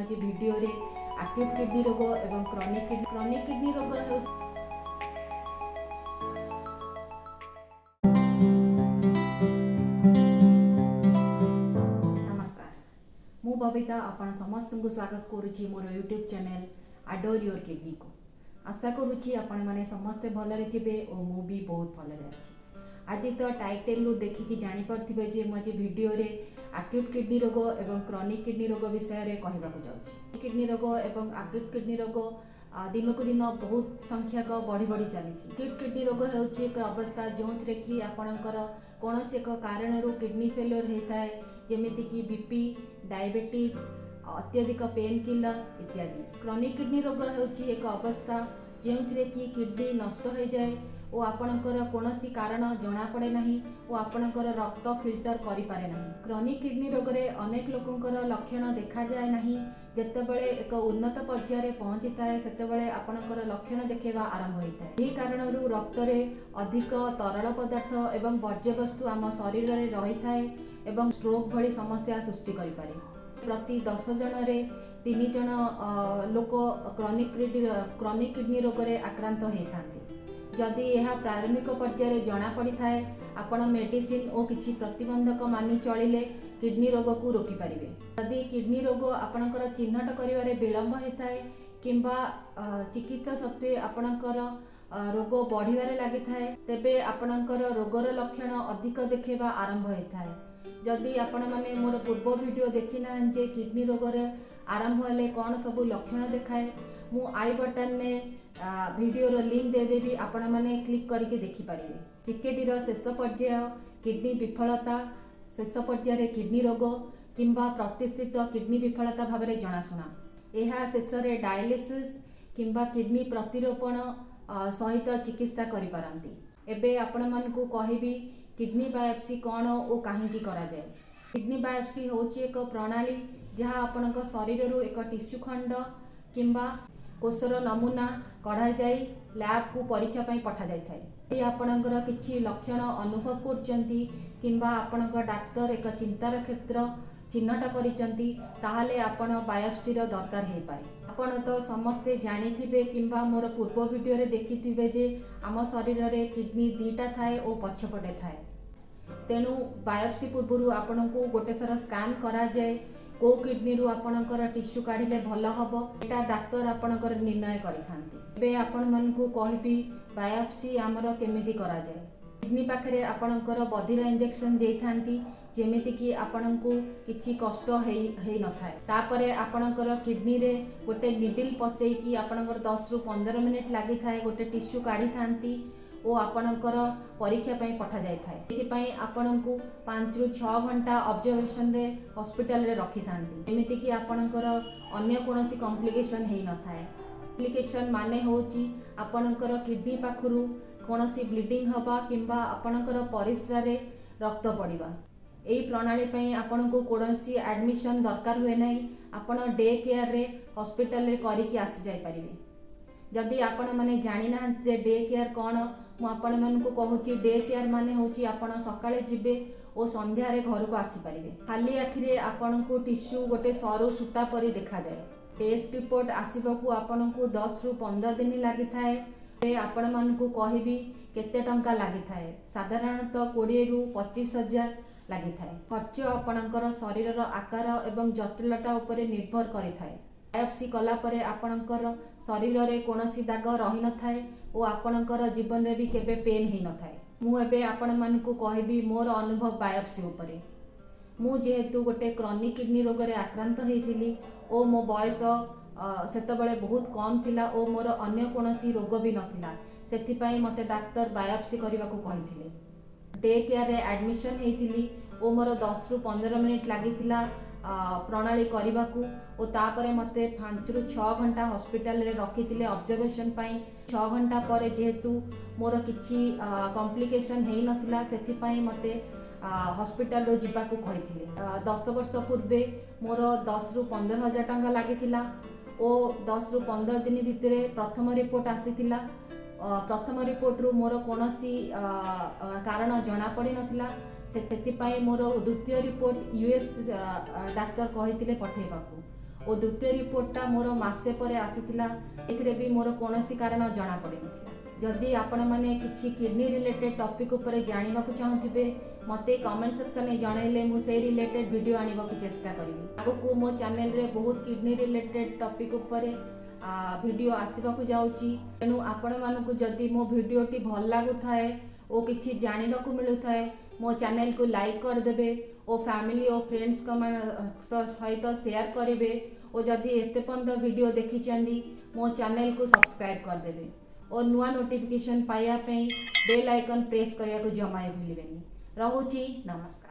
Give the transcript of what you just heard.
ଆଜି ଭିଡ଼ିଓରେ acute kidney ରୋଗ ଏବଂ କ୍ରନିକ୍ କିଡନୀ ରୋଗ ହେଉଛି। ନମସ୍କାର, ମୁଁ ବବିତା ଆପଣ ସମସ୍ତଙ୍କୁ ସ୍ୱାଗତ କରୁଛି ମୋର ୟୁଟ୍ୟୁବ୍ ଚ୍ୟାନେଲ୍ ଆଡୋର୍ your କିଡନୀକୁ। ଆଶା କରୁଛି ଆପଣମାନେ ସମସ୍ତେ ଭଲରେ ଥିବେ ଓ ମୁଁ ବି ବହୁତ ଭଲରେ ଅଛି। ଆଜି ତ ଟାଇଟେଲରୁ ଦେଖିକି ଜାଣିପାରୁଥିବେ ଯେ ମୁଁ ଆଜି ଭିଡ଼ିଓରେ ଆକ୍ୟୁଟ୍ କିଡନୀ ରୋଗ ଏବଂ କ୍ରନିକ୍ କିଡନୀ ରୋଗ ବିଷୟରେ କହିବାକୁ ଯାଉଛି। କିଡନୀ ରୋଗ ଏବଂ ଆକ୍ୟୁଟ୍ କିଡନୀ ରୋଗ ଦିନକୁ ଦିନ ବହୁତ ସଂଖ୍ୟକ ବଢ଼ି ବଢ଼ି ଚାଲିଛି। ଆକ୍ୟୁଟ୍ କିଡନୀ ରୋଗ ହେଉଛି ଏକ ଅବସ୍ଥା, ଯେଉଁଥିରେ କି ଆପଣଙ୍କର କୌଣସି ଏକ କାରଣରୁ କିଡନୀ ଫେଲିଓର ହେଇଥାଏ, ଯେମିତିକି ବିପି, ଡାଇବେଟିସ୍, ଅତ୍ୟଧିକ ପେନ୍ କିଲର ଇତ୍ୟାଦି। କ୍ରନିକ୍ କିଡନୀ ରୋଗ ହେଉଛି ଏକ ଅବସ୍ଥା, ଯେଉଁଥିରେ କି କିଡନୀ ନଷ୍ଟ ହୋଇଯାଏ ଓ ଆପଣଙ୍କର କୌଣସି କାରଣ ଜଣାପଡ଼େ ନାହିଁ ଓ ଆପଣଙ୍କର ରକ୍ତ ଫିଲ୍ଟର କରିପାରେ ନାହିଁ। କ୍ରନିକ୍ କିଡନୀ ରୋଗରେ ଅନେକ ଲୋକଙ୍କର ଲକ୍ଷଣ ଦେଖାଯାଏ ନାହିଁ। ଯେତେବେଳେ ଏକ ଉନ୍ନତ ପର୍ଯ୍ୟାୟରେ ପହଞ୍ଚିଥାଏ, ସେତେବେଳେ ଆପଣଙ୍କର ଲକ୍ଷଣ ଦେଖାଇବା ଆରମ୍ଭ ହୋଇଥାଏ। ଏହି କାରଣରୁ ରକ୍ତରେ ଅଧିକ ତରଳ ପଦାର୍ଥ ଏବଂ ବର୍ଜ୍ୟବସ୍ତୁ ଆମ ଶରୀରରେ ରହିଥାଏ ଏବଂ ଷ୍ଟ୍ରୋକ୍ ଭଳି ସମସ୍ୟା ସୃଷ୍ଟି କରିପାରେ। ପ୍ରତି 10 ଜଣରେ ତିନି ଜଣ ଲୋକ କ୍ରନିକ୍ କିଡନୀ ରୋଗରେ ଆକ୍ରାନ୍ତ ହେଇଥାନ୍ତି। ଯଦି ଏହା ପ୍ରାରମ୍ଭିକ ପର୍ଯ୍ୟାୟରେ ଜଣାପଡ଼ିଥାଏ, ଆପଣ ମେଡିସିନ ଓ କିଛି ପ୍ରତିବନ୍ଧକ ମାନି ଚଳିଲେ କିଡନୀ ରୋଗକୁ ରୋକିପାରିବେ। ଯଦି କିଡନୀ ରୋଗ ଆପଣଙ୍କର ଚିହ୍ନଟ କରିବାରେ ବିଳମ୍ବ ହୋଇଥାଏ କିମ୍ବା ଚିକିତ୍ସା ସତ୍ତ୍ୱେ ଆପଣଙ୍କର ରୋଗ ବଢ଼ିବାରେ ଲାଗିଥାଏ, ତେବେ ଆପଣଙ୍କର ରୋଗର ଲକ୍ଷଣ ଅଧିକ ଦେଖାଇବା ଆରମ୍ଭ ହୋଇଥାଏ। ଯଦି ଆପଣମାନେ ମୋର ପୂର୍ବ ଭିଡ଼ିଓ ଦେଖିନାହାନ୍ତି ଯେ କିଡନୀ ରୋଗରେ ଆରମ୍ଭ ହେଲେ କ'ଣ ସବୁ ଲକ୍ଷଣ ଦେଖାଏ, ମୁଁ I ବଟନରେ ଭିଡ଼ିଓର ଲିଙ୍କ ଦେଇଦେବି, ଆପଣମାନେ କ୍ଲିକ୍ କରିକି ଦେଖିପାରିବେ। ସିକେଡିର ଶେଷ ପର୍ଯ୍ୟାୟ କିଡନୀ ବିଫଳତା, ଶେଷ ପର୍ଯ୍ୟାୟରେ କିଡନୀ ରୋଗ କିମ୍ବା ପ୍ରତିଷ୍ଠିତ କିଡନୀ ବିଫଳତା ଭାବରେ ଜଣାଶୁଣା। ଏହା ଶେଷରେ ଡାୟାଲିସିସ୍ କିମ୍ବା କିଡନୀ ପ୍ରତିରୋପଣ ସହିତ ଚିକିତ୍ସା କରିପାରନ୍ତି। ଏବେ ଆପଣମାନଙ୍କୁ କହିବି କିଡନୀ ବାୟୋପ୍ସି କ'ଣ ଓ କାହିଁକି କରାଯାଏ। କିଡନୀ ବାୟୋପ୍ସି ହେଉଛି ଏକ ପ୍ରଣାଳୀ, ଯାହା ଆପଣଙ୍କ ଶରୀରରୁ ଏକ ଟିସ୍ୟୁ ଖଣ୍ଡ କିମ୍ବା କୋଷର ନମୁନା କଢ଼ାଯାଇ ଲ୍ୟାବକୁ ପରୀକ୍ଷା ପାଇଁ ପଠାଯାଇଥାଏ। ଯଦି ଆପଣଙ୍କର କିଛି ଲକ୍ଷଣ ଅନୁଭବ କରୁଛନ୍ତି କିମ୍ବା ଆପଣଙ୍କ ଡାକ୍ତର ଏକ ଚିନ୍ତାର କ୍ଷେତ୍ର ଚିହ୍ନଟ କରିଛନ୍ତି, ତାହେଲେ ଆପଣ ବାୟୋପ୍ସିର ଦରକାର ହେଇପାରେ। ଆପଣ ତ ସମସ୍ତେ ଜାଣିଥିବେ କିମ୍ବା ମୋର ପୂର୍ବ ଭିଡ଼ିଓରେ ଦେଖିଥିବେ ଯେ ଆମ ଶରୀରରେ କିଡନୀ ଦୁଇଟା ଥାଏ ଓ ପଛପଟେ ଥାଏ। ତେଣୁ ବାୟୋପ୍ସି ପୂର୍ବରୁ ଆପଣଙ୍କୁ ଗୋଟେ ଥର ସ୍କାନ୍ କରାଯାଏ। କେଉଁ କିଡନୀରୁ ଆପଣଙ୍କର ଟିସ୍ୟୁ କାଢ଼ିଲେ ଭଲ ହେବ, ଏଇଟା ଡାକ୍ତର ଆପଣଙ୍କର ନିର୍ଣ୍ଣୟ କରିଥାନ୍ତି। ଏବେ ଆପଣମାନଙ୍କୁ କହିବି ବାୟୋପ୍ସି ଆମର କେମିତି କରାଯାଏ। କିଡନୀ ପାଖରେ ଆପଣଙ୍କର ବଧିରା ଇଞ୍ଜେକ୍ସନ ଦେଇଥାନ୍ତି, ଯେମିତିକି ଆପଣଙ୍କୁ କିଛି କଷ୍ଟ ହେଇନଥାଏ। ତାପରେ ଆପଣଙ୍କର କିଡନୀରେ ଗୋଟେ ନିଡିଲ୍ ପଶେଇକି ଆପଣଙ୍କର 10ରୁ 15 ମିନିଟ୍ ଲାଗିଥାଏ, ଗୋଟେ ଟିସ୍ୟୁ କାଢ଼ିଥାନ୍ତି ଓ ଆପଣଙ୍କର ପରୀକ୍ଷା ପାଇଁ ପଠାଯାଇଥାଏ। ଏଥିପାଇଁ ଆପଣଙ୍କୁ 5ରୁ 6 ଘଣ୍ଟା ଅବଜର୍ଭେସନରେ ହସ୍ପିଟାଲରେ ରଖିଥାନ୍ତି, ଯେମିତିକି ଆପଣଙ୍କର ଅନ୍ୟ କୌଣସି କମ୍ପ୍ଲିକେସନ୍ ହେଇନଥାଏ। କମ୍ପ୍ଲିକେସନ୍ ମାନେ ହେଉଛି ଆପଣଙ୍କର କିଡନୀ ପାଖରୁ କୌଣସି ବ୍ଲିଡ଼ିଂ ହେବା କିମ୍ବା ଆପଣଙ୍କର ପରିସ୍ରାରେ ରକ୍ତ ପଡ଼ିବା। ଏହି ପ୍ରଣାଳୀ ପାଇଁ ଆପଣଙ୍କୁ କୌଣସି ଆଡ଼ମିସନ୍ ଦରକାର ହୁଏ ନାହିଁ। ଆପଣ ଡେ କେୟାରରେ ହସ୍ପିଟାଲରେ କରିକି ଆସିଯାଇପାରିବେ। ଯଦି ଆପଣମାନେ ଜାଣିନାହାନ୍ତି ଯେ ଡେ କେୟାର କ'ଣ, ମୁଁ ଆପଣମାନଙ୍କୁ କହୁଛି। ଡେ କେୟାର ମାନେ ହେଉଛି ଆପଣ ସକାଳେ ଯିବେ ଓ ସନ୍ଧ୍ୟାରେ ଘରକୁ ଆସିପାରିବେ। ଖାଲି ଆଖିରେ ଆପଣଙ୍କୁ ଟିସ୍ୟୁ ଗୋଟେ ସରୁ ସୂତା ପରି ଦେଖାଯାଏ। ଟେଷ୍ଟ ରିପୋର୍ଟ ଆସିବାକୁ ଆପଣଙ୍କୁ 10ରୁ 15 ଦିନ ଲାଗିଥାଏ। ଏବେ ଆପଣମାନଙ୍କୁ କହିବି କେତେ ଟଙ୍କା ଲାଗିଥାଏ। ସାଧାରଣତଃ 20ରୁ 25 ହଜାର ଲାଗିଥାଏ। ଖର୍ଚ୍ଚ ଆପଣଙ୍କର ଶରୀରର ଆକାର ଏବଂ ଜଟିଳତା ଉପରେ ନିର୍ଭର କରିଥାଏ। ବାୟୋପ୍ସି କଲା ପରେ ଆପଣଙ୍କର ଶରୀରରେ କୌଣସି ଦାଗ ରହିନଥାଏ ଓ ଆପଣଙ୍କର ଜୀବନରେ ବି କେବେ ପେନ୍ ହେଇନଥାଏ। ମୁଁ ଏବେ ଆପଣମାନଙ୍କୁ କହିବି ମୋର ଅନୁଭବ ବାୟୋପ୍ସି ଉପରେ। ମୁଁ ଯେହେତୁ ଗୋଟେ କ୍ରନିକ୍ କିଡନୀ ରୋଗରେ ଆକ୍ରାନ୍ତ ହେଇଥିଲି ଓ ମୋ ବୟସ ସେତେବେଳେ ବହୁତ କମ୍ ଥିଲା ଓ ମୋର ଅନ୍ୟ କୌଣସି ରୋଗ ବି ନଥିଲା, ସେଥିପାଇଁ ମୋତେ ଡାକ୍ତର ବାୟୋପ୍ସି କରିବାକୁ କହିଥିଲେ। ଡେ କେୟାରରେ ଆଡ଼ମିସନ୍ ହେଇଥିଲି ଓ ମୋର 10ରୁ 15 ମିନିଟ୍ ଲାଗିଥିଲା ପ୍ରଣାଳୀ କରିବାକୁ ଓ ତାପରେ ମୋତେ 5ରୁ 6 ଘଣ୍ଟା ହସ୍ପିଟାଲରେ ରଖିଥିଲେ ଅବଜର୍ଭେସନ୍ ପାଇଁ। 6 ଘଣ୍ଟା ପରେ ଯେହେତୁ ମୋର କିଛି କମ୍ପ୍ଲିକେସନ୍ ହେଇନଥିଲା, ସେଥିପାଇଁ ମୋତେ ହସ୍ପିଟାଲରୁ ଯିବାକୁ କହିଥିଲେ। 10 ବର୍ଷ ପୂର୍ବେ ମୋର 10ରୁ 15 ହଜାର ଟଙ୍କା ଲାଗିଥିଲା ଓ 10ରୁ 15 ଦିନ ଭିତରେ ପ୍ରଥମ ରିପୋର୍ଟ ଆସିଥିଲା। ପ୍ରଥମ ରିପୋର୍ଟରୁ ମୋର କୌଣସି କାରଣ ଜଣାପଡ଼ିନଥିଲା। ସେଥିପାଇଁ ମୋର ଦ୍ୱିତୀୟ ରିପୋର୍ଟ ୟୁଏସ୍ ଡାକ୍ତର କହିଥିଲେ ପଠେଇବାକୁ ଓ ଓ ଦ୍ୱିତୀୟ ରିପୋର୍ଟଟା ମୋର ମାସେ ପରେ ଆସିଥିଲା। ଏଥିରେ ବି ମୋର କୌଣସି କାରଣ ଜଣାପଡ଼ିନଥିଲା। ଯଦି ଆପଣମାନେ କିଛି କିଡ଼ନୀ ରିଲେଟେଡ୍ ଟପିକ୍ ଉପରେ ଜାଣିବାକୁ ଚାହୁଁଥିବେ, ମୋତେ କମେଣ୍ଟ ସେକ୍ସନରେ ଜଣାଇଲେ ମୁଁ ସେଇ ରିଲେଟେଡ୍ ଭିଡ଼ିଓ ଆଣିବାକୁ ଚେଷ୍ଟା କରିବି। ଆଗକୁ ମୋ ଚ୍ୟାନେଲରେ ବହୁତ କିଡ଼ନୀ ରିଲେଟେଡ୍ ଟପିକ୍ ଉପରେ ଭିଡ଼ିଓ ଆସିବାକୁ ଯାଉଛି। ତେଣୁ ଆପଣମାନଙ୍କୁ ଯଦି ମୋ ଭିଡ଼ିଓଟି ଭଲ ଲାଗୁଥାଏ ଓ କିଛି ଜାଣିବାକୁ ମିଳୁଥାଏ, ମୋ ଚ୍ୟାନେଲକୁ ଲାଇକ୍ କରିଦେବେ ଓ ଫ୍ୟାମିଲି ଓ ଫ୍ରେଣ୍ଡସ୍ଙ୍କ ସହିତ ସେୟାର କରିବେ ଓ ଯଦି ଏତେ ପର୍ଯ୍ୟନ୍ତ ଭିଡ଼ିଓ ଦେଖିଛନ୍ତି, ମୋ ଚ୍ୟାନେଲକୁ ସବସ୍କ୍ରାଇବ୍ କରିଦେବେ ଓ ନୂଆ ନୋଟିଫିକେସନ୍ ପାଇବା ପାଇଁ ବେଲ୍ ଆଇକନ୍ ପ୍ରେସ୍ କରିବାକୁ ଜମା ବି ଭୁଲିବେନି। ରହୁଛି, ନମସ୍କାର।